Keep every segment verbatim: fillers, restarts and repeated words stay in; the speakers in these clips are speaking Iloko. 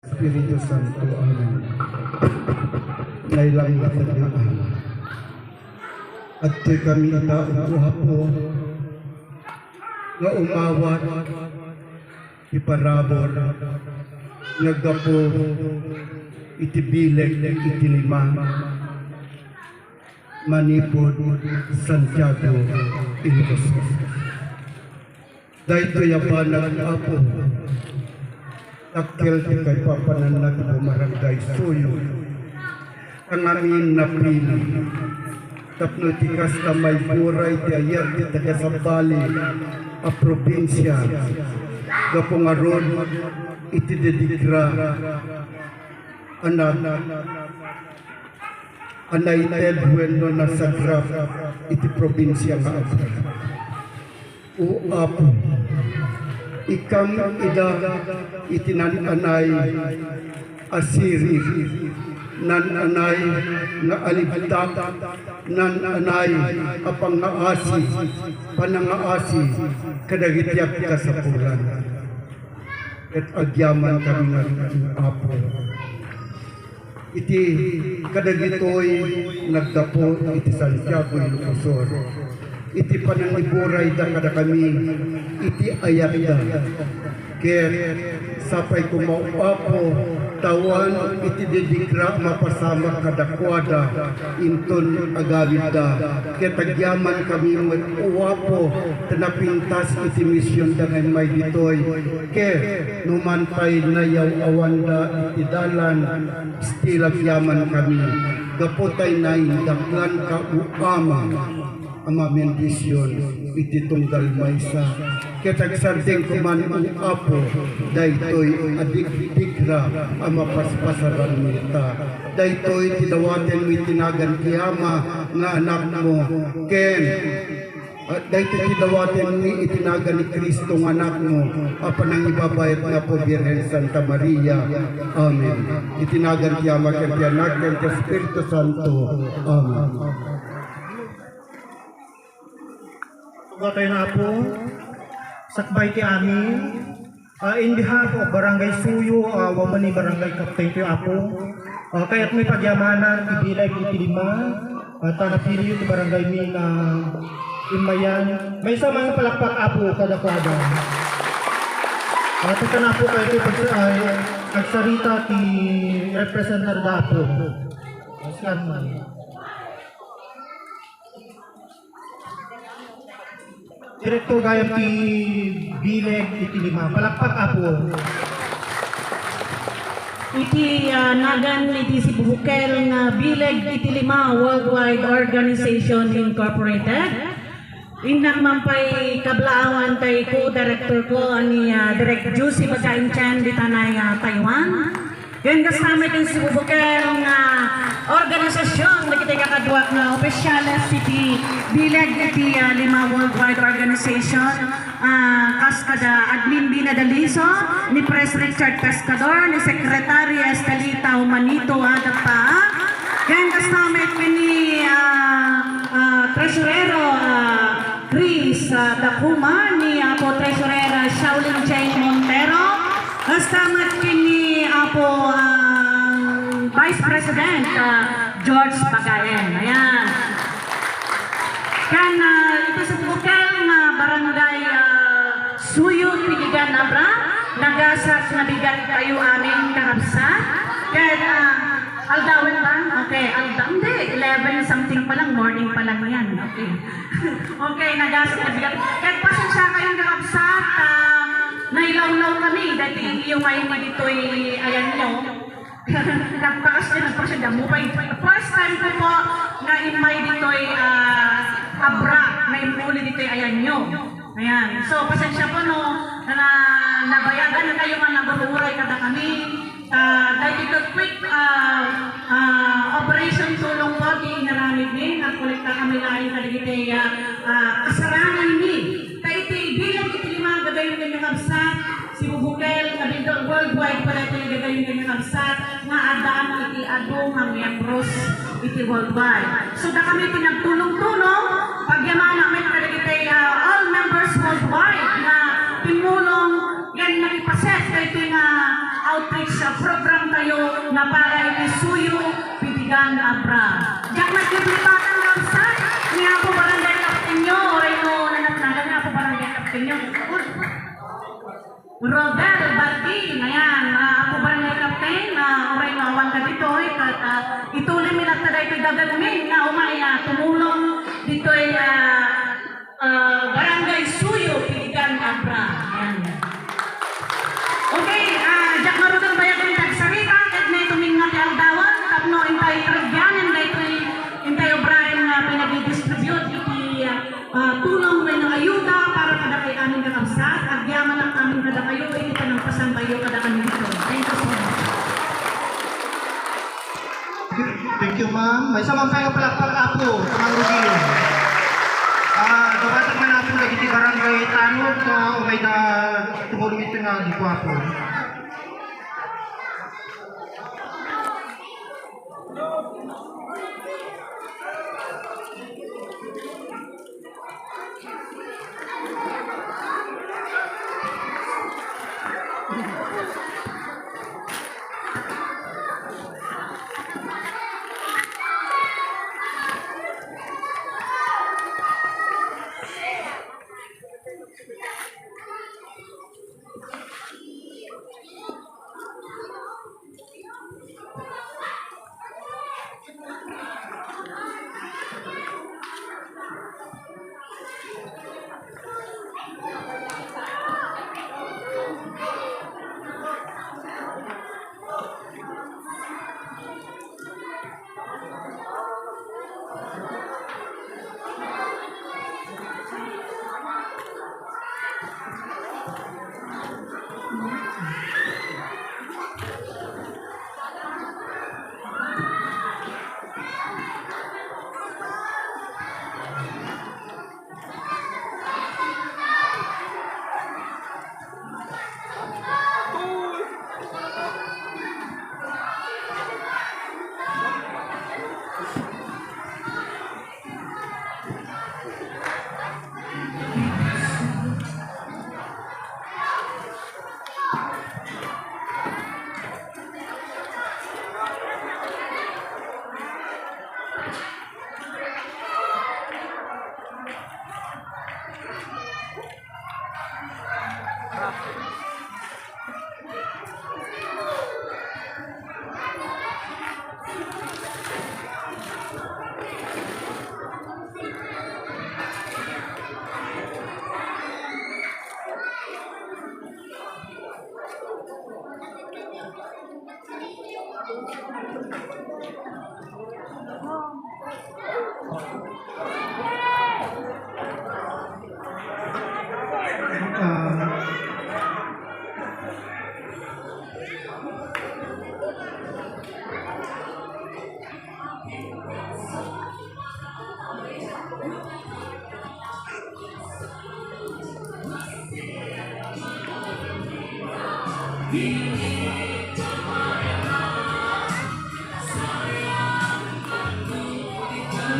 Espiritu Santo. Amen. Nailangitan nga Ama. Adtoy kami ita, O Apo, nga umawat ti parabur nga gapu iti bileg iti lima, manipud Santiago, Ilocos. Daytoy a banag, Apo, dakkel ti kaipapananna ti Barangay Suyo, a ngamin napili tapno iti kasta, maiguray ti ayat ti taga-Zambales a probinsia gapu ngarud iti didigra a nat-, a nated wenno nasagrap iti probinsia nga Abra. O Apo, ikam ida iti nan-anay a sirib, nan-anay nga alibtak, nan-anay a pangngaasi, panangngaasi kadagiti agkasapulan. Ket agyaman kami ngarud, Apo, iti kadagitoy naggapu iti Santiago, Ilocos Sur, iti panangiburayda kadakami iti ayatda. Ket sapay koma, Apo, ta awan iti didigra a mapasamak kadakuada inton agawidda. Ket agyaman kami met, O Apo, ta napintas iti misionda nga immay ditoy. Ket no man pay nayaw-awanda iti dalan, still agyaman kami. Gapu tay naindaklanka, O Ama, a mamendisyon iti tunggal maysa. Ket agsardengko man, O Apo, daytoy a digdigra a mapaspasaranmi ita. Daytoy ti dawatenmi iti nagan ti Ama nga Anakmo, ken, ah, daytoy ti dawatenmi iti nagan ni Cristo nga Anakmo a panangibabayat nga Apo, Birhen Santa Maria. Amen. Iti nagan ti Ama, ken ti Anak, ken ti Espiritu Santo. Amen. Tuga tayo na po. Sakbay ti amin. Ah, in behalf of Barangay Suyo, ah, Wamani Barangay Captain tayo, Apo. Ah, kayatmi pagyamanan ti bileg iti lima, ah, ta napiliyo ti barangay mi nga immayan. Maysa man nga palakpak, Apo, kadakuada. Ah, ta kanapo kayo ti pag-, ay, agsarita ti representative da, Apo. Mas kan man. Direktor gayam ti bileg iti lima. Palakpak, Apo. Iti, ah, nagan iti sibubukel nga bileg iti lima Worldwide Organization Incorporated, innak man pay kablaawan tay co-director ko a ni, ah, Direk Juicy Bagain Chen ditanay, ah, Taiwan. Ken kasta met ti sibubukel nga organisasyon dagiti kakaduak nga opisyales iti bileg iti, ah, lima Worldwide Organization, ah, kas kada admin Bina Daliso, ni Pres Richard Pescador, ni Secretary Estelita Humanito Agapa, ken kasta met ken ni, ah, ah, Tresurero, ah, Chris, ah, Dakuma, ni Apo Tresurera Shaolin Jane Montero, kasta met ken ni Apo, ah, Vice President, ah, George Bagaen. Ayan. Ken, ah, iti sibubukel nga barangay, ah, Suyo, Piligan, Abra, nagasat nga bigat kayo amin, kakabsat. Ket, ah, aldawen ba? Okay, aldaw, hindi, eleven something pa lang, morning pa lang yan. Okay. Okay, nagasat nga bigat. Ket pasensya kayo, kakabsat, ah, nailawlaw kami, dati iyo kayo ditoy ayan nyo. Nagpakas-, nagpakas-, damo pa yung first time ko po nga immay ditoy, ah, Abra, nga immuli ditoy ayan nyo. Ayan. So, pasensya po, no, na, na nabayagan na kayo nga nagururay kada kami. Ah, dahil ito quick, ah, ah, operation tulong po, di inaramid ni, nagkolekta kami lain kadagiti, ah, ah, kasarangay ni. Ta iti bilang iti lima gagayon nga kakabsat, sibubukel nga bilang worldwide pala iti gagayon nga kakabsat, nga addaan iti adu nga miyembros iti worldwide. So, dakami ti nagtulong-tulong, pagyamanak met kadagiti, ah, all members worldwide nga tumulong, yan nakipaset daytoy nga outreach, ah, program tayo nga para iti Suyo, Pitigan, Abra. Diak nagkumpleto, kakabsat, ni Apo Barangay Captainyo, uray no nanatnagan ni Apo Barangay Captainyo. Rodel Baldi, ayan, ah, Apo Barangay Captain, ah, uray no awan ka ditoy, ket, ah, ituloy mi latta daytoy dadduma nga umay, ah, tumulong ditoy, ah, ah, Barangay Suyo, Pitigan, Abra. Ayan. Okay, ah, diak ngarud bayagen ti agsarita, ket nay tuminga ti aldawan, tapno intay tarigyanen daytoy, intay obraen nga pinag-distribute iti, ah, ah, tulong wenno ayuda para kadakay amin, kakabsat. Agyamanak amin kadakayo iti panangpasambayo kadakami ditoy. Thank you so much. Thank you, ma'am. Maysa man pay nga palakpak, Apo, sa Ma'am Rugilo. Ah, dawatek man, Apo, dagiti barangay tanod, ah, umayda tumulong iti nga di ko, Apo.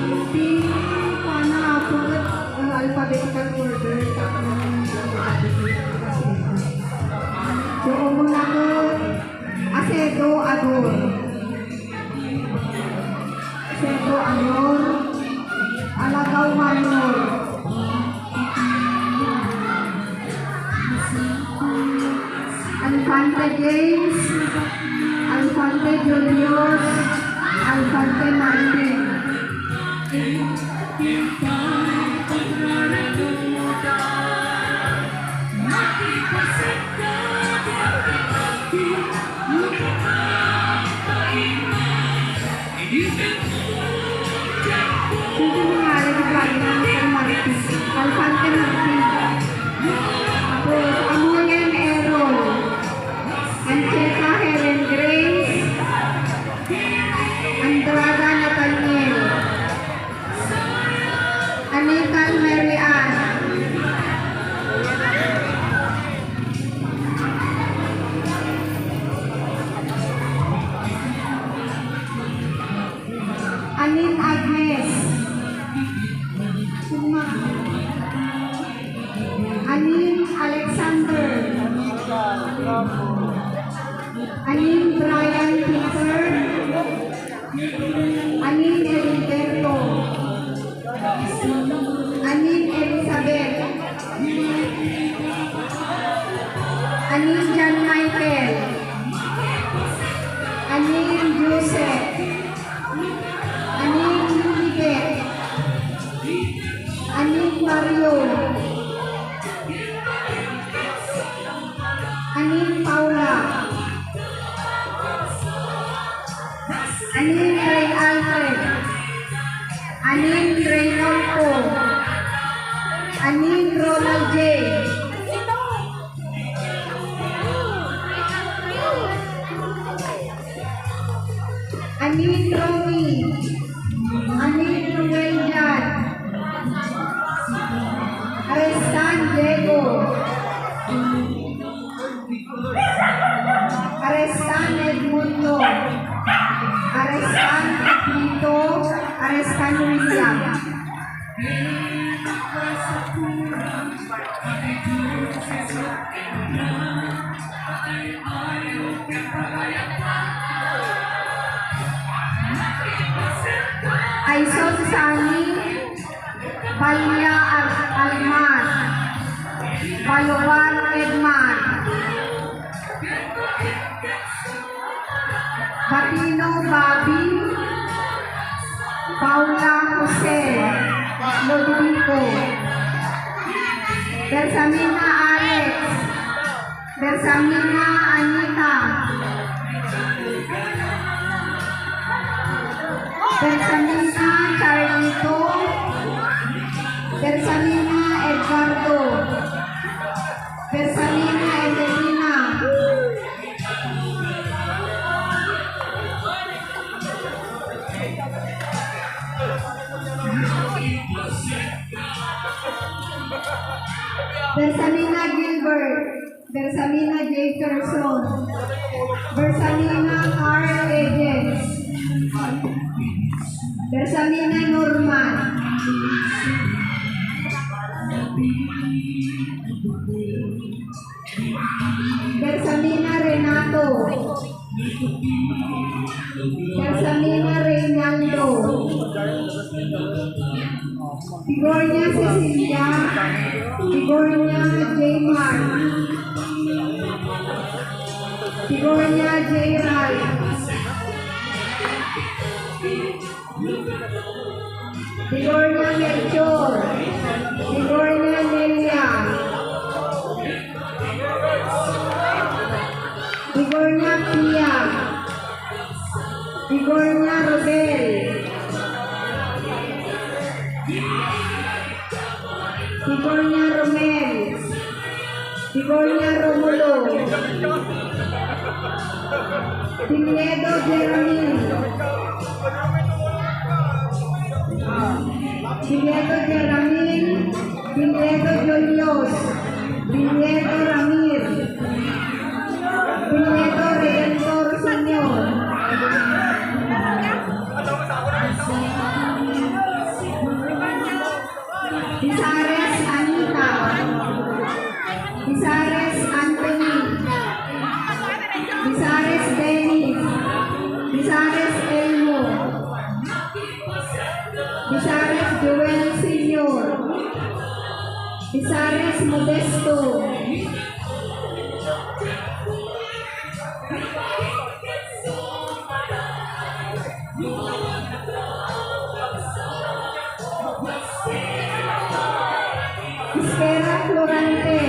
Iti kuana, Apo, ket, uh, alphabetical order, tapno alphabetical order. So, umuna ket Acedo, Ador. Sedo Anor, Alagao Minor, Infante James, Infante Julius, Infante Martin. Sino nga, Lady Gaga, Sir Martin, Alfante Martin. Tapos, Amoy and Errol, Ancheta Helen Grace, Andrada Nathaniel, Anita Mary Ann. Anin Agnes. Suma. Anin Alexander. Anin Ray Alfred. Anin Reynolfo. Anin Ronald J. Anin Romy. Anin Ruel Jan. Arestan Diego. Arestan Edmundo. Arestan Tito. Arestan William. Aison Sani. Balia Ar-, Almar. Baluan Edmar. Patino Bobby. Paula Jose. Lodovico. Bersamina Alex. Bersamina Anita. Bersamina Charlito. Bersamina Edgardo. Bersamina Evelina. Bersamina Gilbert. Bersamina Jefferson. Bersamina Carl Egens. Bersamina Norman. Bersamina Renato. Bersamina Reynaldo. Tigornia Cecilia. Tigornia Jaymar. Tigornia Jayral. Tigornia Melchor. Tigornia Nelia. Tigornia Pia. Tigornia Rodel. Tigornia Romel. Tigornia Romulo. Pinedo Jeremy. Pinedo Jeremy. Pinedo Julius. Pinedo Ramir. Pinedo Redentor Senior. Pisares Anita. Pisares Anthony. Pisares Dennis. Pisares Elmo. Pisares Joel Senior. Pisares Modesto. Iskera Florante.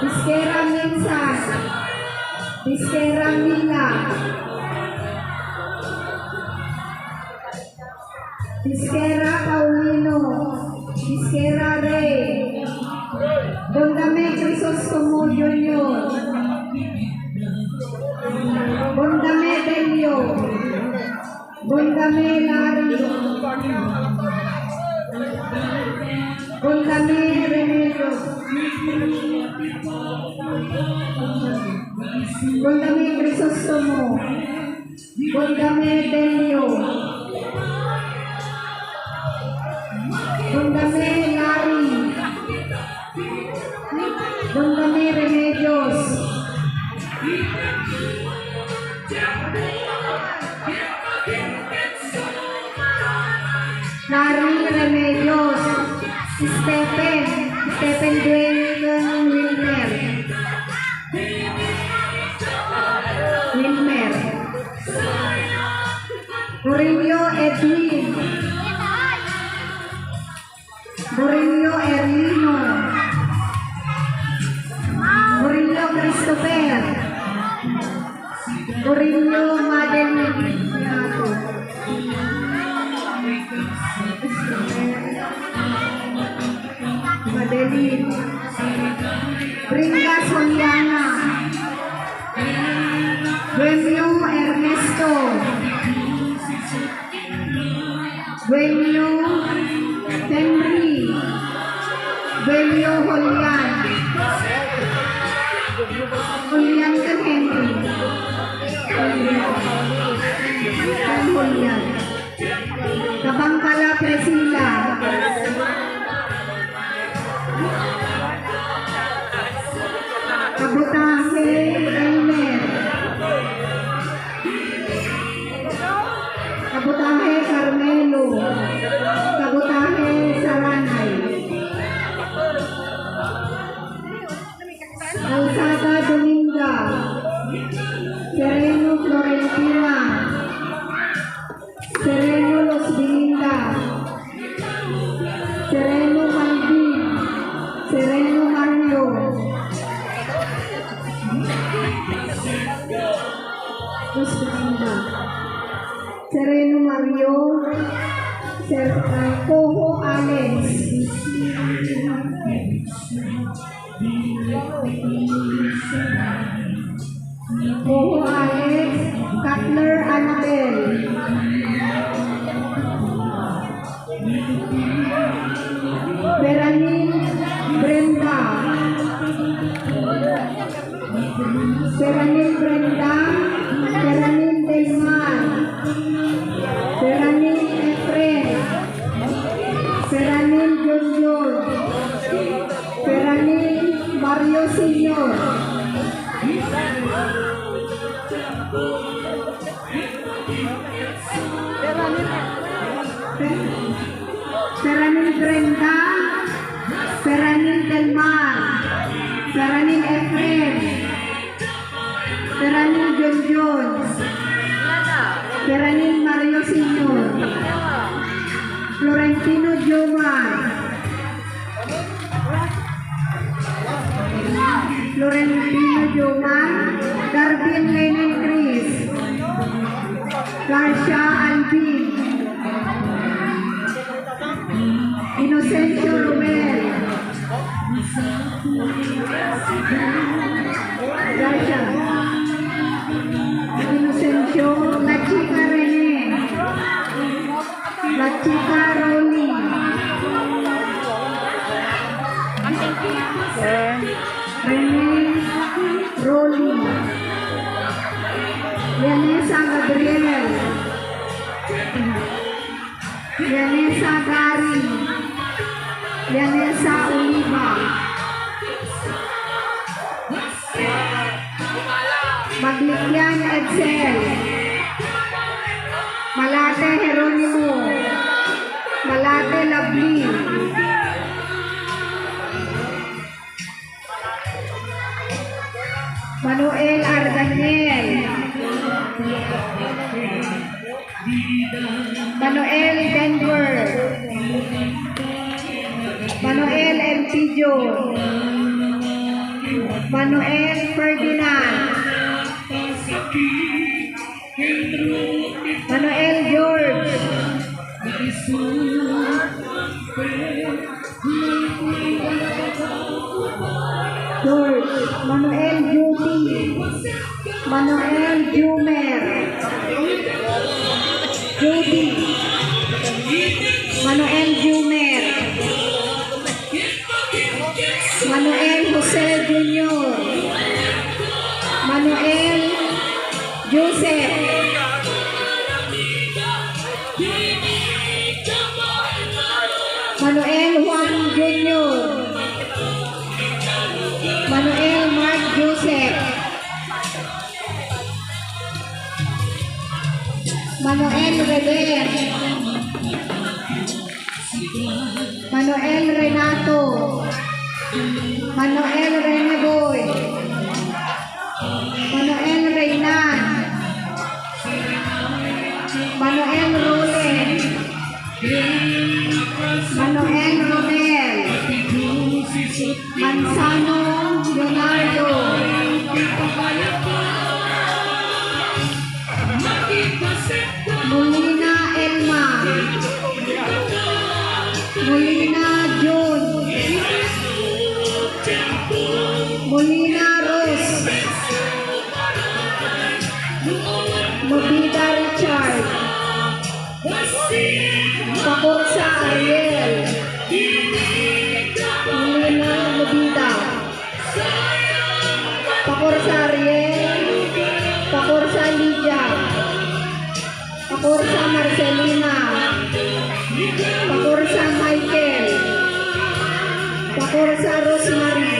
Iskera Minsan. Iskera Mila. Iskera Paulino. Iskera Rey. Bondame Crisostomo Junior. Bondame Delio. Bondame Larry. Bondame Remedios. Bondame Crisostomo. Bondame Delio. Bondame Larry. Bondame Remedios. Larry Remedios. Stephen. Stephen Dwayne Wilmer. Wilmer. Murillo Edwin. Murillo Erlino. Murillo Christopher. Murillo Madeline Renato. Madeline. Bringas Juliana. Dueño Ernesto. Dueño Henry. Dueño Julian. Julian ken Henry. Ken Julian. Kabangkala Priscilla. Kabutahe Elmer. Kabutahe Carmelo. Kabutahe Saranay. Calzada Dominga. Sereno Florentina. Sereno Los Bilinda. Sereno Malvin. Sereno Mario. Los Bilinda. Sereno Mario. Ser-, ah, Coho Alex. Coho Alex, Cutler Annabel. Beranin Brenda. Beranin Brenda. Beranin Delmar. Beranin Efren. Beranin Junjun. Beranin Mario Senior. Seranin Brenda, Seranin Delmar, Seranin Efren, Seranin Junjun, Seranin Mario Senior, Florentino Jomar, Florentino Jomar, Darwin Lenen Chris, Garcia Alvin, Inocencio Romel, Garcia, Inocencio, La Chica Rene, La Chica Rolly. Rene Rolly. Lianesa Gabriel. Lianesa Gary. Lianesa Oliva. Maglikian Edsel. Malate Jeronimo. Malate Lovely. Manuel Ardaniel. Manuel Denver. Manuel Elpidio. Manuel Ferdinand. Manuel George. George, Manuel Judy, Manuel Jumer, Judy, Manuel Jumer, Manuel Jose Junior, Manuel Joseph, Manuel Juan Junior, Manuel Mark Joseph, Manuel Revere, Manuel Renato, Manuel Reneboy, Manuel Reynan, Manuel Roland, Manuel Romel, Manzano Leonardo, Nobida Richard. Pakursa Ariel. Nina Nobida. Pakursa Ariel. Pakursa Lydia. Pakursa Marcelina. Pakursa Michael. Pakursa Rosemary.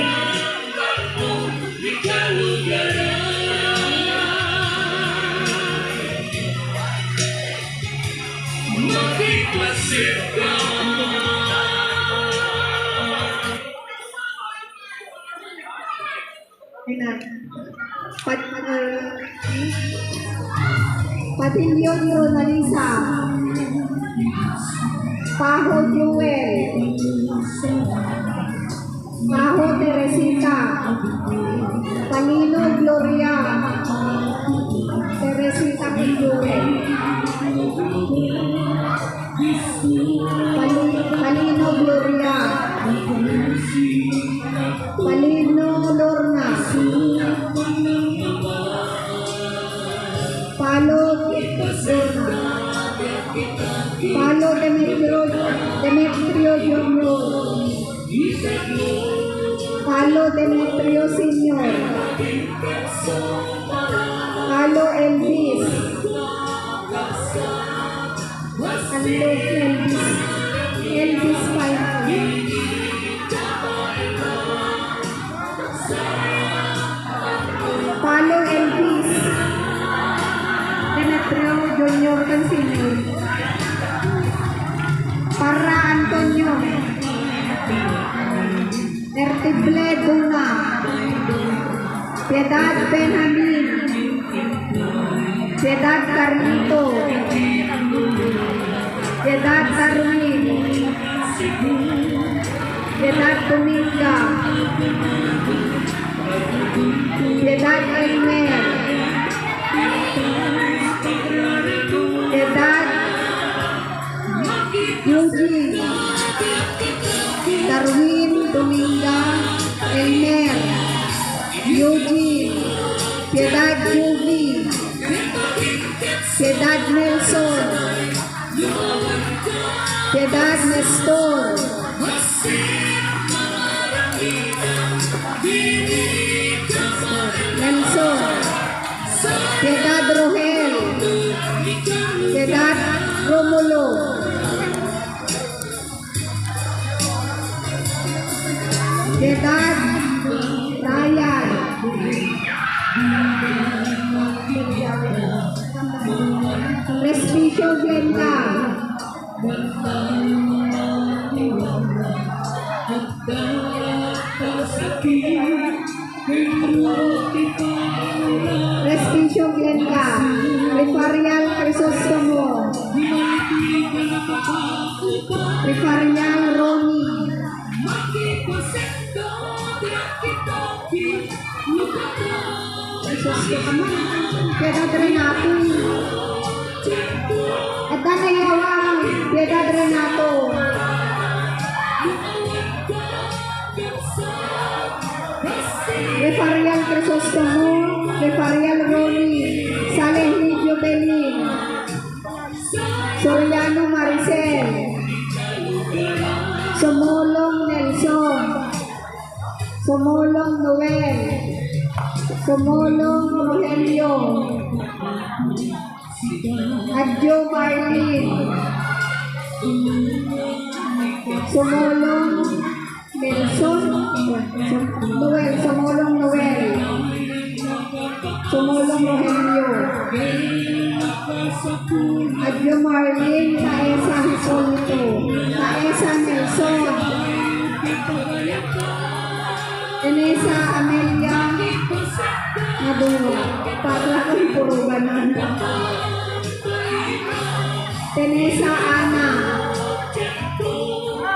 Ayan. Pat-, ah, Patilyon Ronalisa. Paho Jewel. Paho Teresita. Palino Gloria. Teresita ken Jewel. Pali-, Palino Gloria. Palino Lorna. Palo Lorna. Palo Demetrio, Demetrio Junior. Palo Demetrio Senior. Palo Elvis. Palo Elvis. Elvis Paino. Palo Elvis. Demetrio Junior ken Senior. Parra Antonio. Ertible Duna. Piedad Benjamin. Piedad Carlito. Piedad Darwin. Piedad Dominga. Piedad Elmer. Piedad Eugene. Darwin, Dominga, Elmer, Eugene, Piedad Judy, Piedad Nelson, Piedad Nestor, Nelson, Piedad Rohel, Piedad Romulo, Piedad Ryan, Respicio Glenda, Respicio Glenda, Refarial Crisostomo, Refarial Ronnie, Jesus, ka naman. Piedad Renato. Adda na yawa, Piedad Renato. Refarial Crisostomo, Refarial Ronnie, Saleh Jovelin, Soriano Maricel, Sumulong Nelson, Sumulong Noel, Sumulong Rogelio, Adjo Marlene, Sumulong Nelson, Noel, Sumulong Noel, Sumulong Rogelio, Adjo Marlene, Taesa Hipolito, Taesa Nelson, Tenesa Amelia Maduro, para kay puro banana. Tenesa Ana,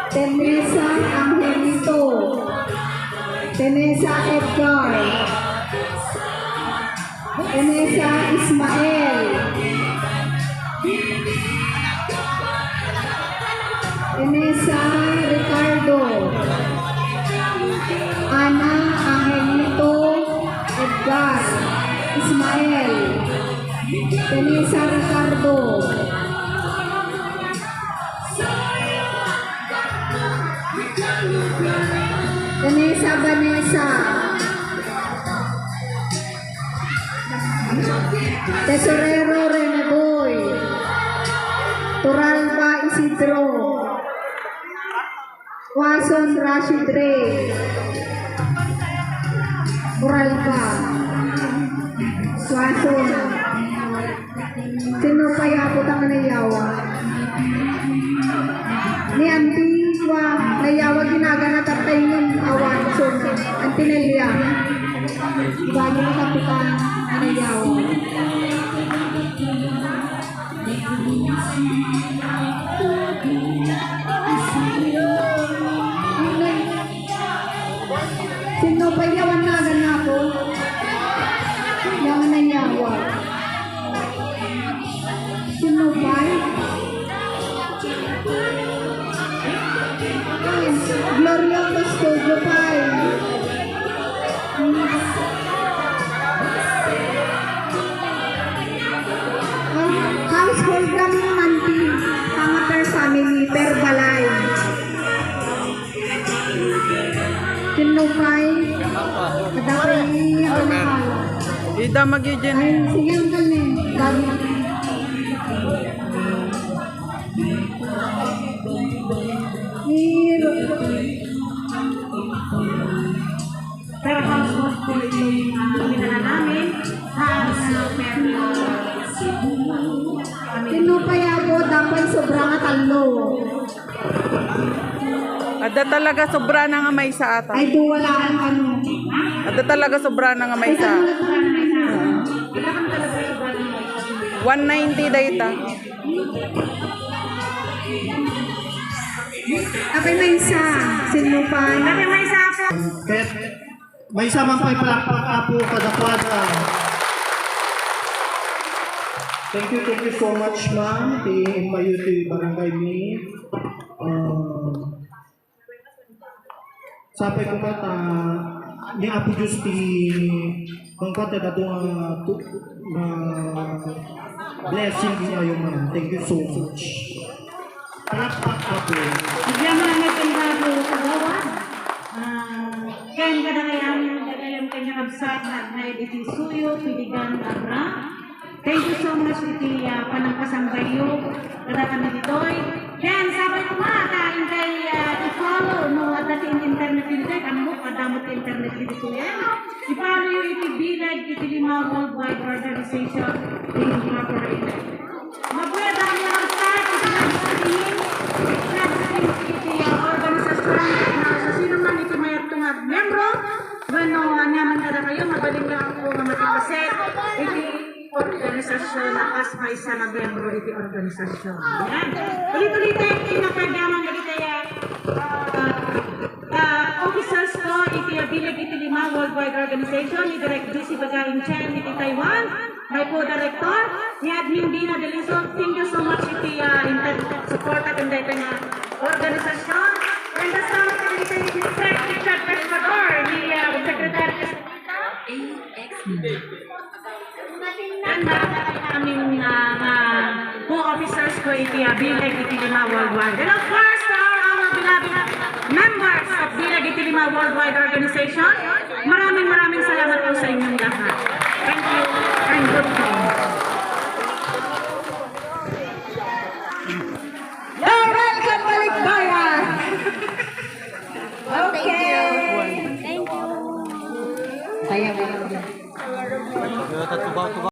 Tenesa Angelito, Tenesa Edgar, Tenesa Ismael, Tenesa Ricardo, Ana Angelito, Edgar, Ismael, Vanessa Ricardo. Vanessa, Vanessa. Tesorero Rene Boy. Toralba Isidro. Suason Rashid Rey. Toralba. Suason. Sino pa yapo ta nga nayawa? Ni Antigua, nayawa ginaganat a tayo ng awan. So, Antinelia. Bago na kapitan, nayawa. Sino pa yawan na ganako? Yawan na yawa. Sino pa? Gloria Custodio pa. Household kami man ti, mga per family, per balay. Tinupay. Kadapay niya. Ida magijen. Ay, sige, ang galing. Galing. Ni Pero household po itong, ah, pinaka namin. Household, pero, ah, tinupay ako, dapat sobra nga talo. Adda talaga sobra na nga maysa ata. Ay, do, wala ang ano. Adda talaga sobra na nga maysa. Sobra na maysa. Wala kang talaga sobra na maysa. One ninety dayta. Apay maysa, sinupan. Apay maysa, sir. Kaya maysa man pay palakpak, Apo, kadakuada. Thank you, thank you so much, ma'am. Ti impayo ti barangay mi. Um, Sapay ko met, ah, ni Apo Dios ti mangkuan ta dato nga tu-, nga blessing ti ayo man. Thank you so much. Palakpak, Apo. Agyaman nga kandado, kagawad. Ah, ken kadagayam, kadagayam ken kakabsat, nga agnaed iti suyo, piligan, abra. Thank you so much iti, ah, panangpasambayyo kadakami ditoy. Ken sapay koma ta inkay, ah, i-follow no adda ti internet ditoy, ammok, adda met ti internet ditoy, eh, no? I-follow yo iti Bileg iti Lima Worldwide Organization Incorporated. Mabuya dami ang start iti nagsasabihin, nagsasabihin iti, ah, organisasyon, na sa sino man iti mayat nga miyembro, wenno, ah, ania man kadakayo, mabalin lang ako nga matipaset iti organisasyon a kas maysa nga miyembro iti organisasyon. Yan. Ulit-ulit, pinakagyaman dagiti, ah, ah, officers ko iti Bileg iti Lima Worldwide Organization, ni Direk J C Bagain Chen iti Taiwan, my co-director, ni Admin Dina Deliso. Thank you so much iti, ah, inter-, suporta ken daytoy nga organisasyon. And the staff iti Sir Richard Pescador, ni, ah, Secretary Ken, maragsak amin nga, nga co-officers ko iti, ah, Bileg iti Lima Worldwide. And of course, to all our beloved members of Bileg iti Lima Worldwide Organization, maraming, maraming salamat po sa inyong lahat. Thank you. Thank you.